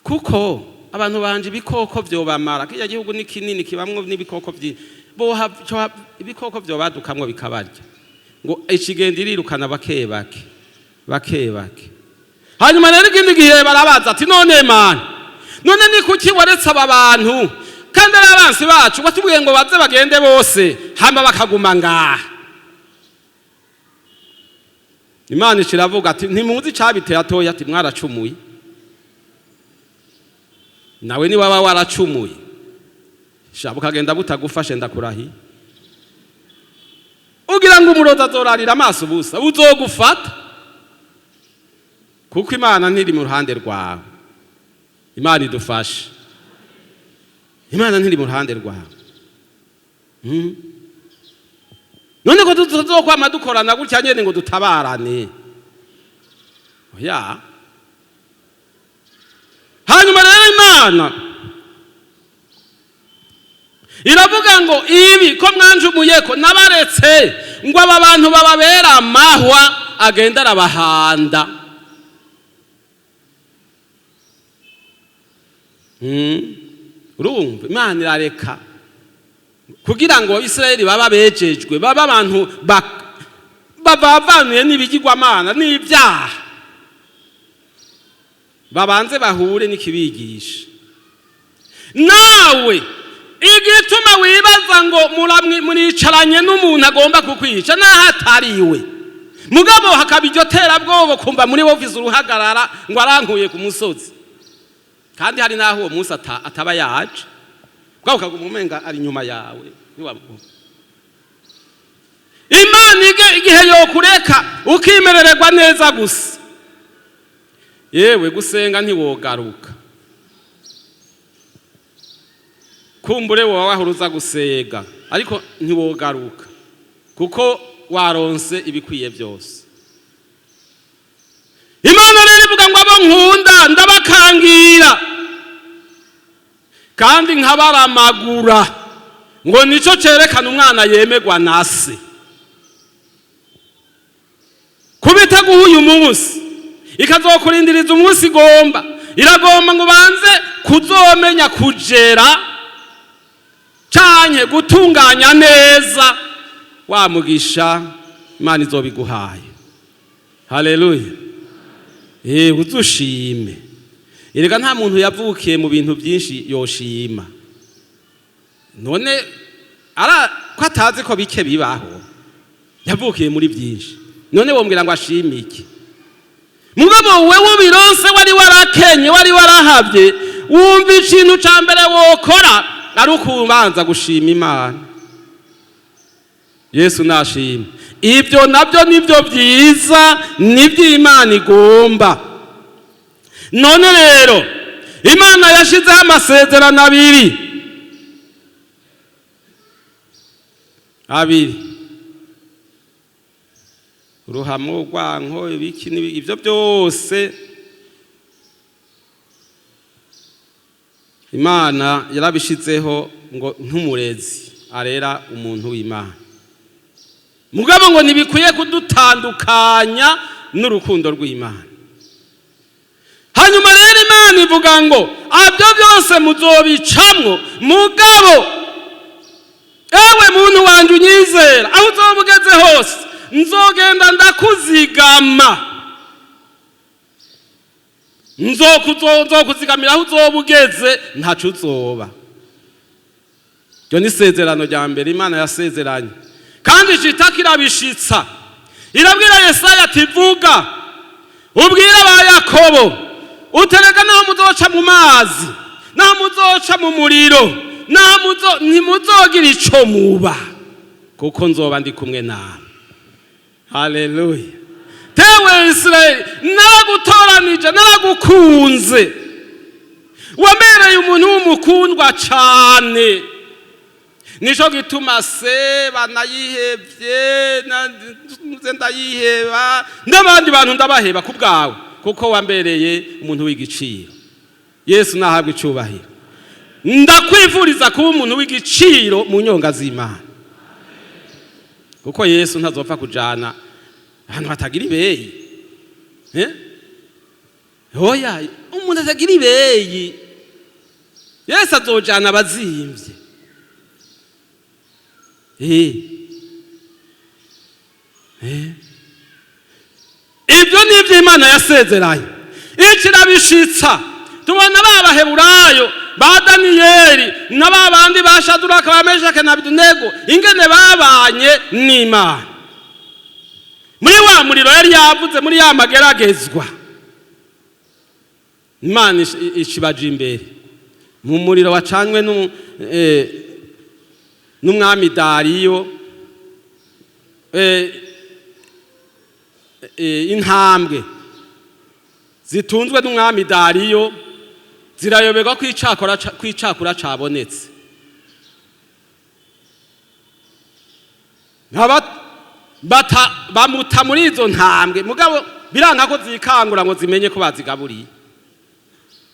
kuko abantu banje ibikoko vyobamara. Kirya gihugu ni kinini, kibamwo n'ibikoko vyinshi, ibikoko vyobadukamwo bikabarya. Ngo ikigenda irirukana bake bake bake bake. Hanyuma rero ikindi gihe barabaza ati none Mana, none ni kuki waretse aba bantu kandi ari abansi bacu, watubwiye ngo baze bagende bose, hama bakaguma ngaha? Imana iravuga ati ntimuzi icabiteye atoya, ati mwaracumuye. Nawe ni waba waracumuye sha bukagenda butagufashe, ndakurahiye, ugira ngo umurozi azorarira amaso ubusa? Uzogufata, kuko Imana ntiri mu ruhande rwawe. Imana idufashe. Imana ntiri mu ruhande rwawe. None ko tuzokwama dukorana gutya nyene ngo dutabarane? Oya. Hanyuma rero Imana Iravuga ngo ibi ko mwanjumuye ko nabaretse ngo aba bantu bababera amahwa agenda arabahanda. Urumva Imana irareka kugira ngo Israeli baba bejejwe, baba abantu bavavanuye n'ibigirwamana n'ibyaha, babanze bahure n'ikibigisha. Nawe igituma wibaza ngo muricaranye n'umuntu agomba kukwica naho atariwe, mugabo hakaba iryo terabwoba kumva muri wowe ufise uruhagarara ngo arankuye ku musozi, kandi hari naho uwo munsi ataba yaje, bwabo ukaguma umenga ari inyuma yawe. Imana igihe yokureka ukimerererwa neza gusa, yewe gusenga ntiwogaruka, kumbure wowe wahuruza gusega ariko ntiwogaruka kuko waronse ibikwiye byose. Imana rero ivuga ngo abo nkunda ndabakangira kandi nkabaramagura, ngo nico cerekana umwana yemegwa na se. Kubitaguha uyu munsi ikazokurindiriza umunsi igomba, iragomba ngo ubanze kuzomenya kujera canke gutunganya neza wa mugisha Imana izobiguhaye. Haleluya. Uzushime. Erega nta muntu yavukiye mu bintu byinshi yoshima. None ara ko atazi ko bike bibaho, yavukiye muri byinshi, none wombwira ngo ashime iki? Mugabo wewe ubironse wari warakenye, wari warahavye, wumva ikintu ca mbere wokora ari ukubanza gushima Imana. Yesu nashima. Ibyo nabyo nibyo byiza, nibyo Imana igomba. None rero Imana yashizeho amasezerano abiri, uruhamo, urwanko, ibiki ibyo byose Imana yarabishizeho ngo nk'umurezi arera umuntu w'Imana. Mugabo ngo ntibikwiye kudutandukanya n'urukundo rw'Imana. Hanyuma rero Imana ivuga ngo abyo byose muzobicamwo, mugabo ewe muntu wanje unyizera, aho uzoba ugeze hose nzogenda ndakuzigama, nzokuzigamira aho uzoba ugeze ntaco uzoba. Iryo ni isezerano rya mbere Imana yasezeranye, kandi ishitaka irabishitsa. Irabwira Yesaya ati vuga ubwire aba Yakobo uterega naho muzoca mu mazi, naho muzoca mu muriro, naho ntimuzogira ico muba, kuko nzoba ndi kumwe nawe. Haleluya. Tewe Israeli, naragutoranije, naragukunze, wambereye umuntu w'umukundwa cane. Nico gituma se banayihevye, ndayiheba n'abandi bantu ndabaheba ku bwawe, kuko wambereye umuntu w'igiciro. Yesu nahabwe icubahiro. Ndakwifuriza kuba umuntu w'igiciro mu nyonga z'Imana, kuko Yesu ntazopfa kujana ahantu hatagira ibeyi. Oya, umuntu atagira ibeyi Yesu azojana abazimvye. Ibyo ni ibyo Imana yasezeranye, ikirabishitsa. Tubona babaheburayo ba Daniyeli na ba bandi ba Shaduraka ba Meshaki na Abedenego ingene babanye n'Imana muri wa muriro yari yavuze, muri ya mageragezwa. Imana ishibaje imbere mu muriro wacanywe n'umwami Dariyo, intambwe zitunzwe n'umwami Dariyo zirayoberwa kwicakura cabonetse. Bamuta muri izo ntambwe, mugabo biranka ko zikangura ngo zimenye ko bazigaburiye,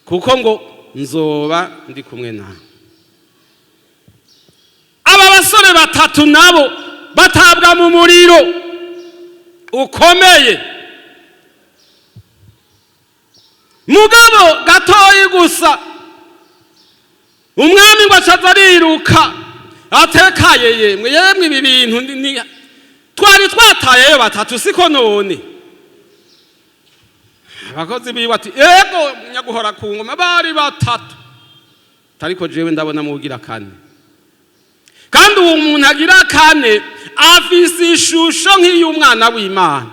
kuko ngo nzoba ndi kumwe nawe. Batatu nabo batabwa mu muriro ukomeye. Mugabo gatoyi gusa, umwami ngo acaza ariruka atekaye: "Yemwe, yemwe, ibi bintu twari twatayeyo batatu, siko?" None abakozi biwe ati: "Ego, nyaguhora ku ngoma, bari batatu, ariko jewe ndabona mugira kane, kandi uwo muntu agira kane afise ishusho nk'iy'umwana w'Imana."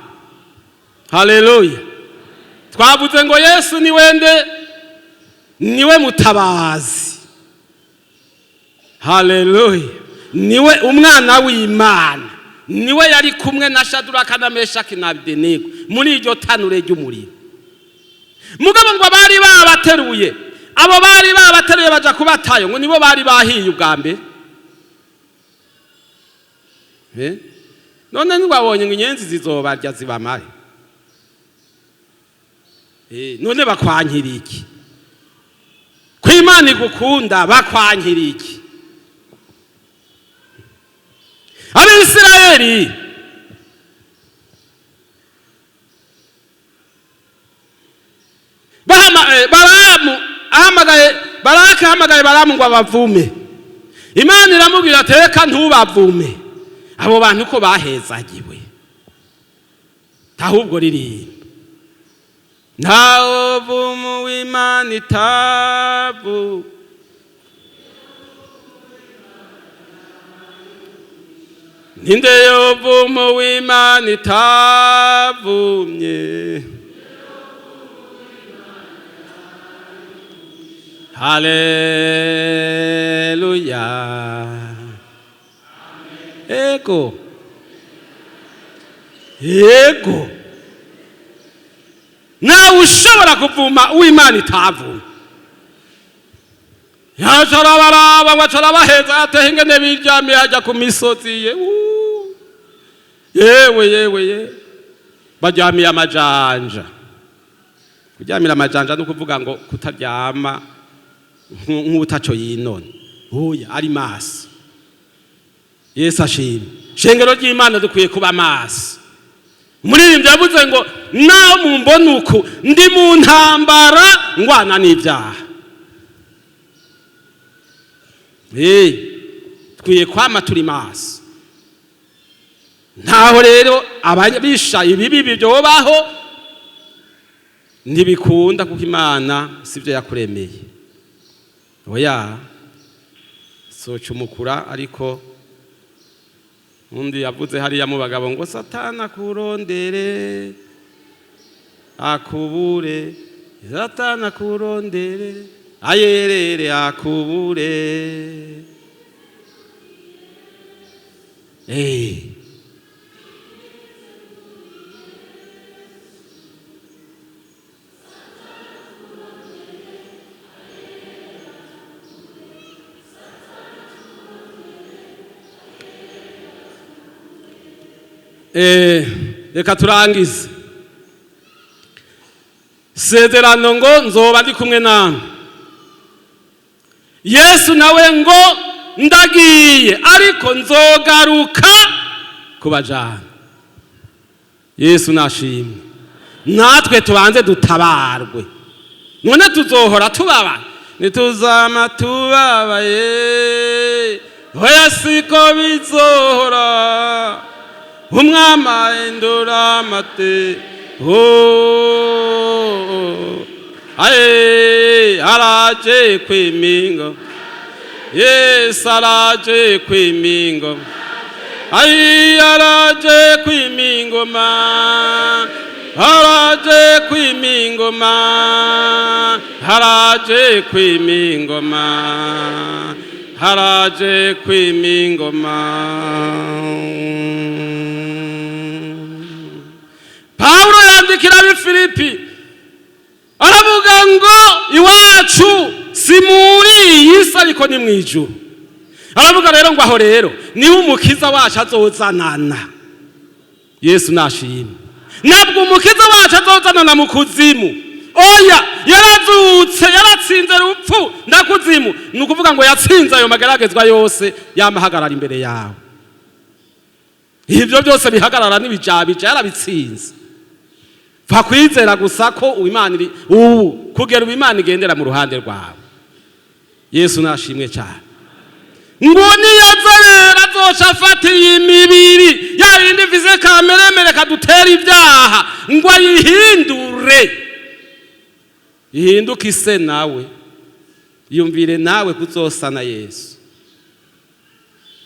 Haleluya! Twavuze ngo Yesu ni wende? Niwe mutabazi. Haleluya! Niwe umwana w'Imana, niwe yari kumwe na Shaduraka na Meshaki na Abedenego muri iryo tanure ry'umuriro. Mugabo ngo bari babateruye, abo bari babateruye baja kubatayo, ngo nibo bari bahiye ubwa mbere. None ntiwabonye ngo inyenzi zizobarya zibamare? None bakwankira iki? Ko Imana igukunda, bakwankira iki? Abisirayeli Baramu ahamagaye, Baraka ahamagaye Baramu ngo abavume, Imana iramubwira ati: "Reka, ntubavume abo bantu ko bahezagiwe, ahubwo ririmba ntawovumu w'Imana itavu." Ninde yovumu w'Imana itavumye? Haleluya! Ego, ego, nawe ushobora kuvuma uw'Imana itavumye. Yaca arabaraba, ngo aca arabaheza, ateha ingene biryamiye ajya ku misozi ye. Uu. Yewe, yewe, ye, baryamiye amajanja. Kuryamira amajanja ni ukuvuga ngo kutaryama nk'utaco yinone, oya, ari maso. Yesu ashimwe! Shengero ry'Imana, dukwiye kuba maso. Umuririmbyi yavuze ngo naho mumbona uku, ndi mu ntambara ngwana n'ibyaha. Dukwiye kwama turi maso. Ntaho rero ababisha ibibi byobaho ntibikunda, kuko Imana sibyo yakuremeye. Oya, socumukura. Ariko undi yavuze hariya mu bagabo ngo Satana akurondere akubure, Satana akurondere ayerere akubure. Reka turangize. Sezerano ngo nzoba ndi kumwe namwe. Yesu nawe ngo ndagiye, ariko nzogaruka kubajana. Yesu nashimwe! Natwe tubanze dutabarwe. None tuzohora tubabaye? Nituzama tubabaye? Oya, siko bizohora. Umwami ahindura amate. Oh, aye, araje kwimingo. Yesu araje kwimingo. Ayi, araje kwimingoma, araje kwimingoma, haraje kwimingoma, haraje kwimingoma. Pawulo yandikira ab'i Filipi, aravuga ngo iwacu si muri iyi si, ariko ni mu ijuru. Aravuga rero ngo aho rero niho umukiza wacu azozanana. Yesu nashimwe! Ntabwo umukiza wacu azozanana mu kuzimu, oya. Yarazutse, yaratsinze rupfu ndakuzimu. Ni ukuvuga ngo yatsinze ayo mageragezwa yose yamahagarara imbere yawe. Ibyo byose bihagarara n'ibijabija yarabitsinze. Pfa kwizera gusa ko Imana iri ubu, kugera ubu Imana igendera mu ruhande rwawe. Yesu nashimwe cyane. Ngo niyaza rero azoca afata iyi mibiri ya yindi ivize kameremere kadutera ibyaha, ngo ayihindure ihinduke ise nawe. Yumvire nawe kuzosana Yesu.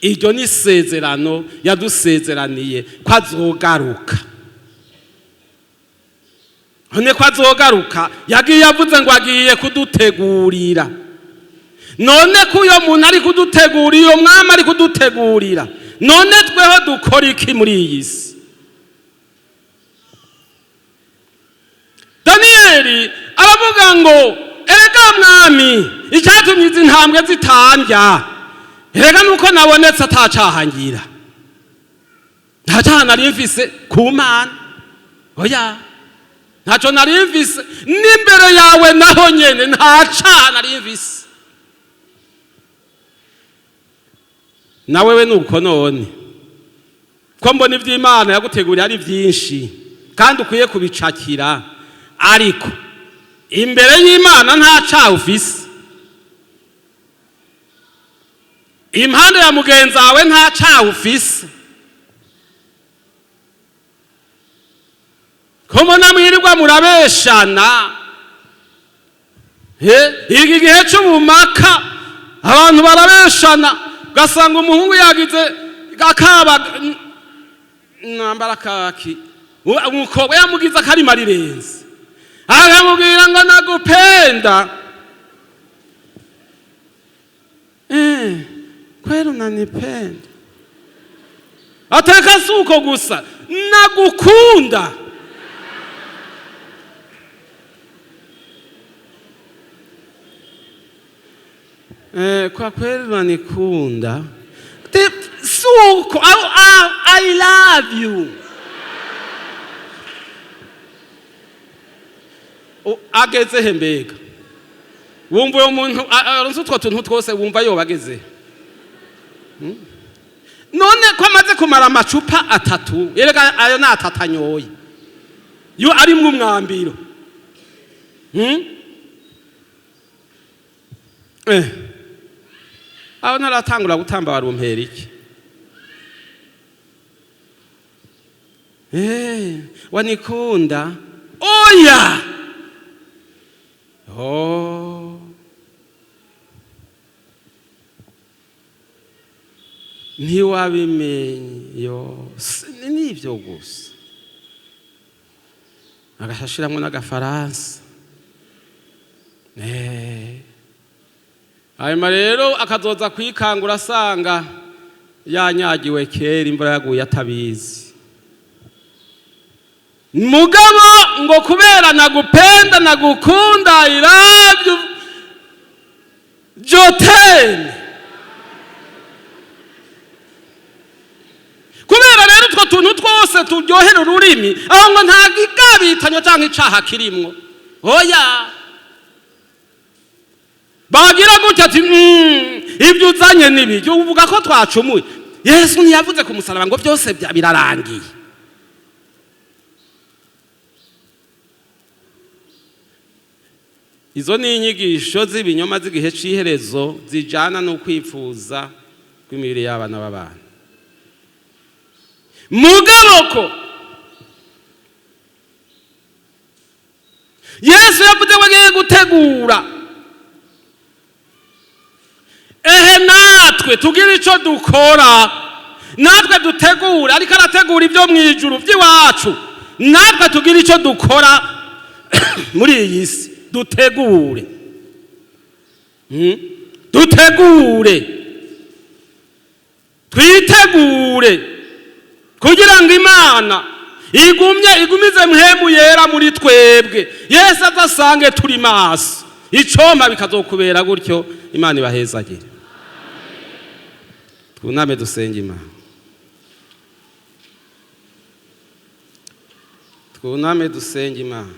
Iryo ni isezerano yadusezeraniye ko azogaruka. None ko azogaruka, yagiye avuze ngo agiye kudutegurira. None ko uyo muntu ari kudutegurira, uyo mwami ari kudutegurira, none tweho dukora iki muri iyi si? Daniyeli aravuga ngo erega mwami, icyatumye izi ntambwe zitandya, erega nuko nabonetse atacahangira. Nta cyaha nari mfise ku Mana, oya, ntacyo nari mfise n'imbere yawe naho nyene nta caha nari mfise. Nawe we nuko none ko mbona ivy'Imana yaguteguriye ari vyinshi kandi ukwiye kubicakira, ariko imbere y'Imana nta caha ufise, impande ya mugenzi wawe nta caha ufise. Ko mbona mwirirwa murabeshana, iki gihe c'ubumaka abantu barabeshana, ugasanga umuhungu yagize akaba nambara kaki, umukobwa yamugize akarima rirenze, akamubwira ngo nagupenda. Kweli unanipenda? Ateka suko gusa nagukunda. Kwa kweli unanikunda? Suko I love you. Ageze he mbega? Wumva uyo muntu aronse utwo tuntu twose, wumva yoba ageze? None ko amaze kumara amacupa atatu, erega ayo ni atatu anyoye, yo arimwo umwambiro. Aho ntaratangura gutamba barumpera iki? Wanikunda? Oya! Oh. Ntiwabimenye yo, nivyo gusa. Agashashiramwo n'agafaransa. Hanyuma rero akazoza kwikangura asanga yanyagiwe kera, imvura yaguye atabizi. Mugabo ngo kubera nagupenda nagukunda, I love you jotene. Kubera rero utwo tuntu twose turyohera ururimi, aho ngo nta gigabitanyo canke icaha kirimwo. Oya. Bagira gutya ati ibyo uzanye nibiki, uvuga ko twacumuye. Yesu ntiyavuze ku musaraba ngo byose birarangiye. Izo ni inyigisho z'ibinyoma z'igihe c'iherezo zijana no kwifuza kw'imibiri y'abana b'abantu. Mugabo ko Yesu yavuze ko agiye gutegura, ehe natwe tugira ico dukora, natwe dutegura, ariko arategura ibyo mwijuru by'iwacu, natwe tugira ico dukora muri iyi si, dutegure. Dutegure, twitegure kugira ngo Imana igumye igumize mpemu yera muri twebwe, Yesu azasange turi maso. Icompa bikazokubera gutyo. Imana ibahezagire. Twuname dusenge Imana. Twuname dusenge Imana.